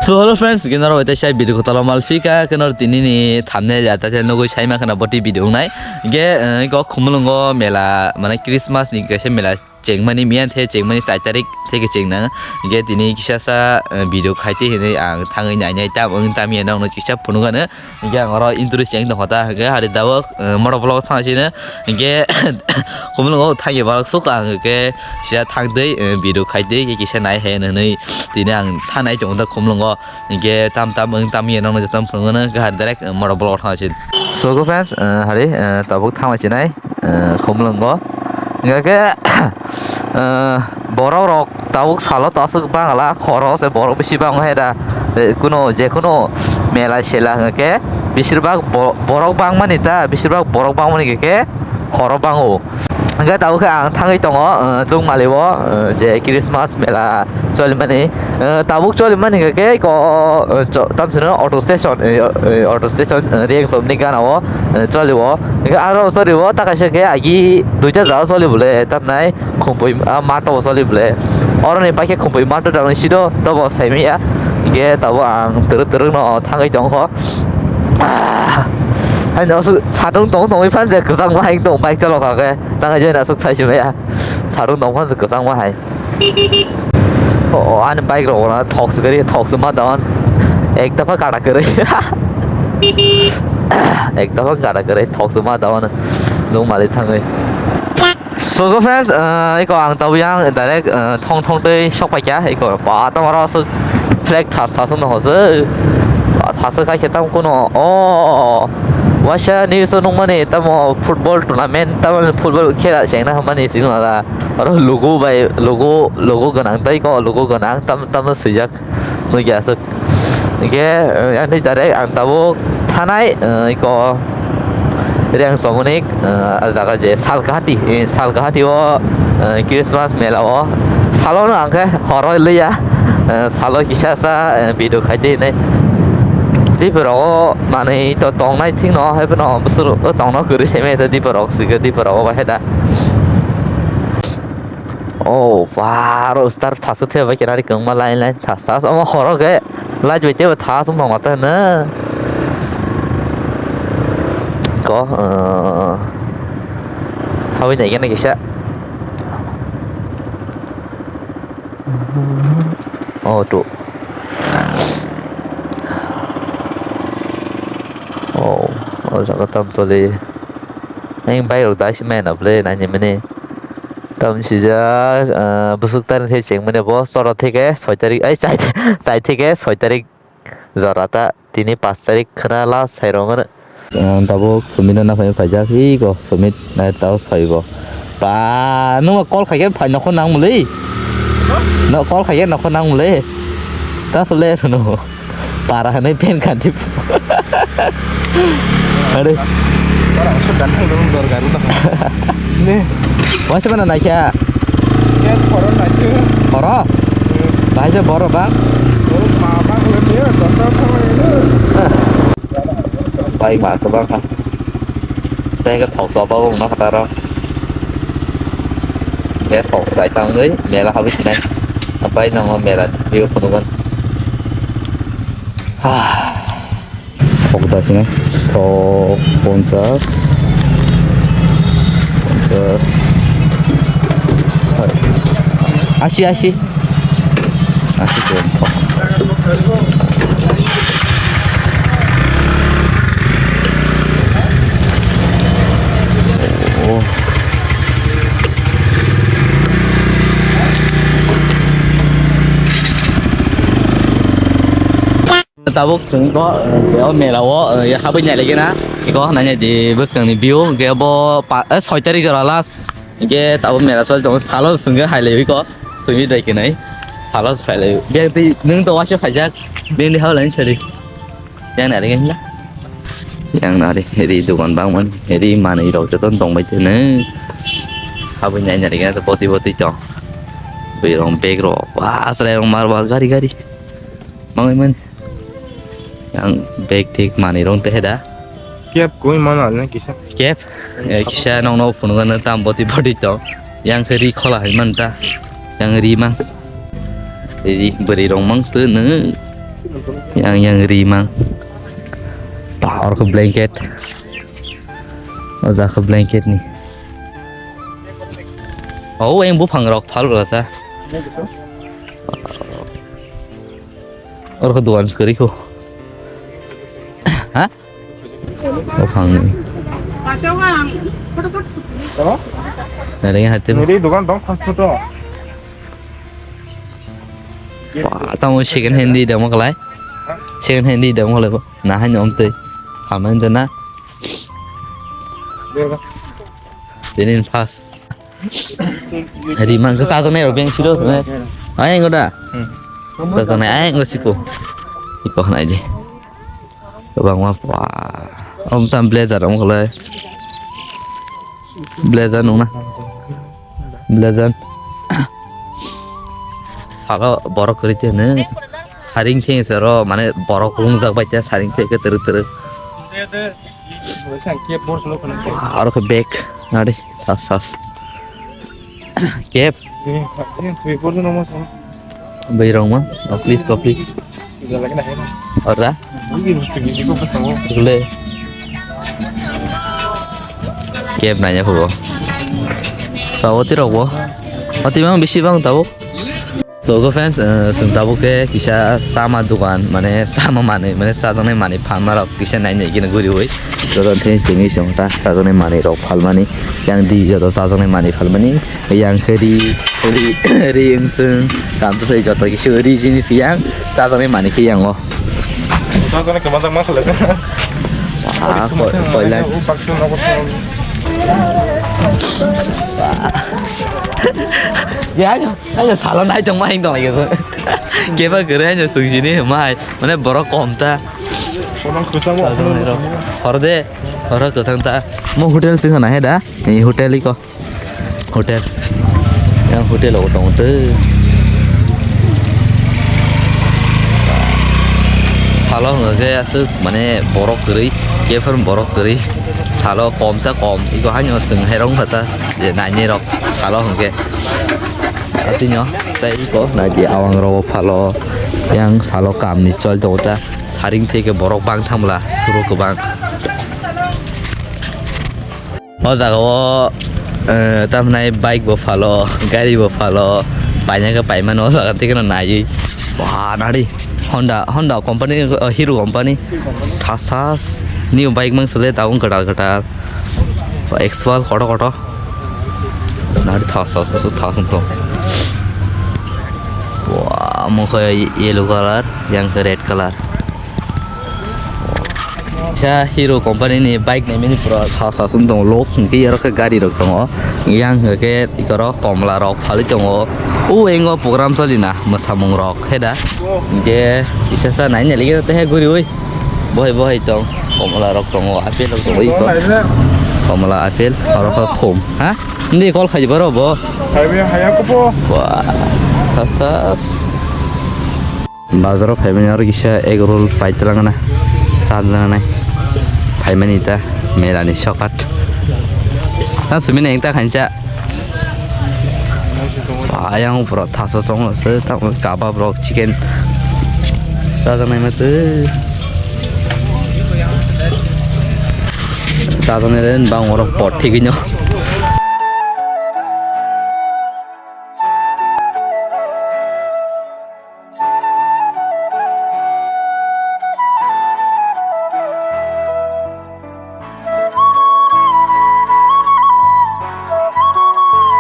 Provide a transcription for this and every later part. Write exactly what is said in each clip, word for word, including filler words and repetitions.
So hello friends, gini norok bai teisa video kotor mal phika, gini norok tini ni thumbnail ya ta nugwi sai ma khana boti video wngnai. Ge, eh, go Khumulwngo mela, mane Christmas ni kaisa mela chengmani, miyan the chengmani char tarik theke chengna. Ge tini kisa sa, eh, video khaite hinwi ang thangwi nai nai tam wng tam ya nokno kisa phunukano. Hingke ang oro intro cheng tongkha ta, hingke hari tabok, eh, motor vlog thang sino, hingke Khumulwngo thangya borok sok ang hingke kisa thang twi, eh, video khai twi, hingke kisa nai hai hinwi tini ang thanai tongo ta Khumulwngo, hingke tam tam wng tam ya nokno joto phunukno hingke hari direct, eh, motor vlog thang sino. So, go friends, eh, hari, eh, tabok thang sinai, eh, Khumulwngo. Hingke, eh, borok rok tabuk salo to aswk bangla, khoro se borok bisi bango hai da. Eh, kuno, je kuno mela sela hwnkhe bisir bak bo-, borok bangmani ta, bisir bak borok bangmani hwnkhe khoro bango. Hwnkhe tabuk khe ang thangwi tongo, eh, Dukmali o, eh, je Christmas mela cholimani, eh, tabuk cholimani hwnkhe ko, eh, cho-, tamsino auto station, eh, eh, auto station, eh, Rengchomni gana o, eh, choli o. Hwnkhe aro choli o, ta kaisa khe agi duita jaga choli bole, tamnai Khumpui, ah, mato bo choli bole. Oro ni paikhe Khumpui mato dang sido tobo saimaya. Hingke tabo ang twrwk twrwk no thangwi tongkho. Ah, hai no su-, sadung tong tongwi phan je kwchangma hai tong bike chalok kha khe. Tang je na suk sai simaya. Sadung tong phan je kwchangma hai. O, o, ani bike rok na thok se gari, thok se ma dawan. Ek dafa kada kwrwi. Ek dafa kada kwrwi, thok se ma dawan. Nung mali thangwi. So, go friends, uh, iko ang tabuk yang direct, uh, thong thong tei sok paikha, iko pa tamo oro aswk flag thas thas wng tongkha se, pa thas khai khe tamo kuno, o, waisa news o nukmani tamo football tournament, tamo football khela chengna hwnmani singla oro logo bai, logo, logo gwnang tei iko logo gwnang tam, tamo swijak. Nukya aswk. Hingke, eh, ani direct ang tabuk thanai, eh, iko Rengchomoni, eh, ah jaga je Salkahati, eh, Salkahati o, eh, Christmas mela o salo no ang khe horo liya, eh, salo kisa sa, eh, video khaite hinwi. Tripura o manwi to tongnai thik no, hai phano bwswk rok tongno kwrwi se manya Tripura o, swikhe Tripura o bahai da. Oh, baro star thasuk the bai kenari kwbangma line line thas thas. Omo horo khe light bai tebo thas wng tongma tei hwnwi. Ko, ah, habwi nai khe nai kisa. Oh, tu. Oh, oh, jaga tam toli. Ang bike rok dai se maya na bwle nai ni mani. Tamoni swijak, ah, bwswk tarik thai chengmani bo chwra theke soi tarik, ai, chai, chai theke soi tarik jora ta, tini panch tarik khwna last sai rwngmano. Ah, tabuk Sumit no naphai phaijak, iko Sumit nai tabuk soi bo. Ba, nwng call khaikhe phai nokho nang muli. No call khaikhe nokho nang muli. Ta sole rwno. Para hwnwi pen kha di. Are. Para oso dan thang dong dor garu ta. Ne. Waisa mana naikha? Ye, khoro naikha. Khoro? Hmm. Bahai se boro bang? Oh, ma bang le ye, dosa thang le. Bai ma ko bang kha. Tei khe thok chopabo wngna khataro. Khe thok chai tangwi mela habwi sinai. Bai nongo mela twiwi phunukgo. Ah. Thok da sinai. Thok ponchas. Ponchas. Sai. Asi, asi. Asi, tabuk chwng bo, eh, o mela o, eh, habwi nai lagi na. Iko nai nai di bwskang ni view, hwnkhe bo pa, eh, soi tarik jora last. Hwnkhe tabuk mela choli tongo, salo chwng khe hai lai iko. Chwngwi dai khe nai. Salo sai lai. Biyang twi nwng to waisa phaijak. Biyang di hao lai sari. Yang nari khe hinla. Yang nari, ri dukan bang man. Ri manwi rok joto tong bai tene. Habwi nai nari khe boti boti tong. Bwi rong bag rok. Wah, chwrai rong mar mar gari gari. Mangwi man. Yang bag tik manwi rong tehe da. Kep koi mana na kisa. Kep, eh, kisa nong no phunukgo tam boti boti tong. Yang khe ri khola hai man ta. Yang ri mang. Ri bwrwi rong mang tu nw. Yang, yang rimang. Ba, orko blanket. O jaga blanket ni. Oh, yang buphang rok phal rasa. Orko duan sekali ko. Ha? Buphang ni. Nari hati. Nari dukan dong fast food. Wah, tamo second hand di demo kalai. Second hand di demo kalai bo. Nah, hanya om tei. Aman dena. Ini pas. Rimang ke satu nih, robeng siro nih. Ayo, enggak dah. Satu nih, ayo, enggak sipo. Iko na aja. Bang ma, wah. Om tam blazer, om kalai. Blazer nung na. Blazer. Salo borok kwrwi tene. Saring theng sero mane borok rungjak bai te saring theng ke twrwk twrwk. Aro khe bag nari sas sas. Kep. Bai rong ma. Oh, please, oh, please. Ora. Gule. Kep nanya hubo. Sawati rok bo. Ati bang bisi bang tabo. So, go fans, eh, chwng tabuk khe kisa chama dukan, mane chama manwi, mane chajaknai manwi phalma rok kisa nainai gini guriwi. Joto thik chwngwi chwng ta chajaknai manwi rok phalmani, yang di joto chajaknai manwi phalmani, yang khe ri, ri, ri wng chwng, tamo tei joto kisa ri jinis yang chajaknai manwi khe yang o. Chajaknai kwmajak ma salai. Ah, ko-, koilan. Ya, ya. Ayo salo nai tong ma hing tong lagi tu. Keba kere ayo sungsini mai. Mane borok kom ta. Kono kwchang mo. Hor de. Hor kwchang ta. Mo hotel sing na he da. Ni hotel iko. Hotel. Yang hotel o tong te. Salo hwnga khe aswk mane borok kwrwi, kefir borok kwrwi. Salo kom ta kom. Iko haino swng hai rong kha ta. Je nainai rok salo hwnkhe. Atino tei iko naidi awang rogo phalo yang salo kamni chol tongo ta saring theke borok bang thangla suro kwbang. O jaga o, eh, tamhnai bike bo phalo, gari bo phalo, paina khe paimano o jaga theke no naiwi. Wah, nari Honda, Honda company, eh, Hero company. Thasas new bike mang sale tabung kwtal kwtal. Exwal koto koto. Nari thas thas thas thas to. Wah, mokhe yellow color, yang khe red color. Sa Hero company ni bike ni mini pura thas thas tongo lok hwnkhe aro khe gari rok tongo. Yang hwnkhe ikorok komla rok phalwi tongo. O engo program chalina mwsamung rok heda. Hwnkhe kisa sa naina ligi te he guriwi. Bohai bohai tong, komla rok tongo, apple rok tongo, iko. Komla, apple, oro khe khum, ha? Hindi call khai baro bo. Hai be, hai ako po. Wah, sas, sas. Bazar o phaimani aro kisa egg roll paitlang na. Sa jana nai. Phaimani ta mela ni sokat. Na sumina engta khancha. Ayang pura thasa tongo se, tamo kabab rok, chicken. Chajaknai ma twi. Chajaknai le bang oro pot thigwi no.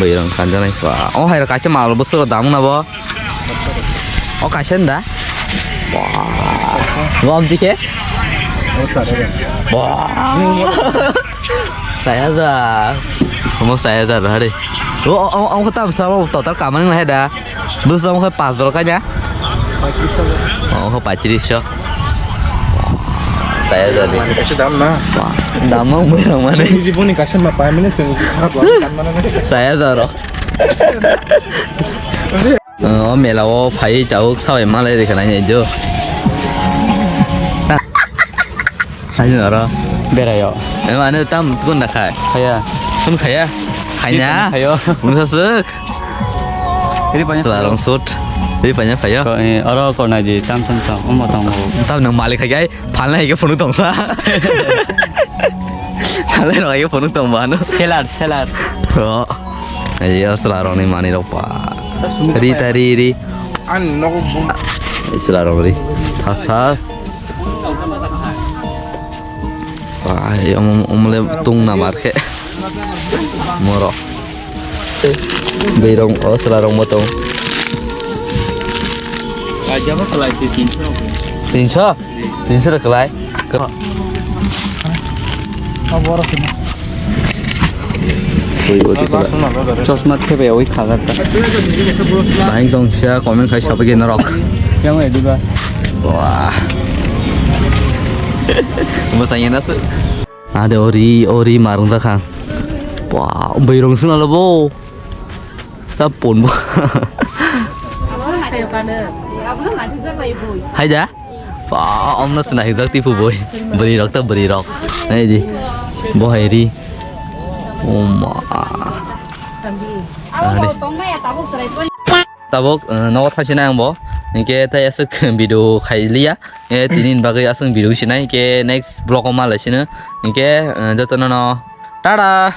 Bwrwi rok kanjaknai pa. O hai rok kaisa mal bwswk rok dam wngna bo. O kaisa nda. Bo am dikhe. Bo. Sai hajar. Omo sai hajar hari. O, o, o, o, tam sa bo total kamani nai da. Bwswk wngkha pash rok kanya? Paitris hajar. Oh, paitris so. Saya jadi. Mane kaisa dam na. Wah, dam mang bwrang mane. Ini di boni kaisa ma pai mane sing sara dua kan mana na. Saya jaro. Oh, mela o phai tabuk sabai malai rikha nai jo. Ayo aro. Berayo. Eh, mane tam kun da khai. Khaya. Kun khaya. Khanya. Khayo. Mungsa suk. Ini banyak. Sarong sut. Tei paina phaio. Ko, eh, oro ko nai di, tam, tam, tam, omo tongo. Tam nang malik hai kai, phalna hai ke phunuk tongsa. Phalna hai ke phunuk tong ba no. Seller, seller. Oh. Ai, ya, sela rong ni mani rok pa. Ri ta ri, ri. Ani nogo bum. Sela rong ri. Thas, thas. Wah, yang um, umle tung na mar khe. Moro. Beirong o sela rong bo tong. Kaja ba kalai se tinso. Tinso? Tinso ra kalai. Ui, ui, ui. Chosma thepe ui khagar ta. Bahing tong sia comment khai sabai norok. Yang edi ba. Wah. Masanya nasu. Ade ori, ori marung ta khang. Wah, beirong suna lo bo. Ta pon bo. Hai da. Pa, omno suna hijak tipu boi. Beri rok ta beri rok. Nai di. Bo hai ri. Oma. Tabuk, eh, nogo thai sinai ang bo. Hinkhe tei aswk video khai liya. Eh, tini ni bagwi aswk video sinai. Hinkhe next vlog o ma lai sino. Hinkhe, eh, jotono no. Tada!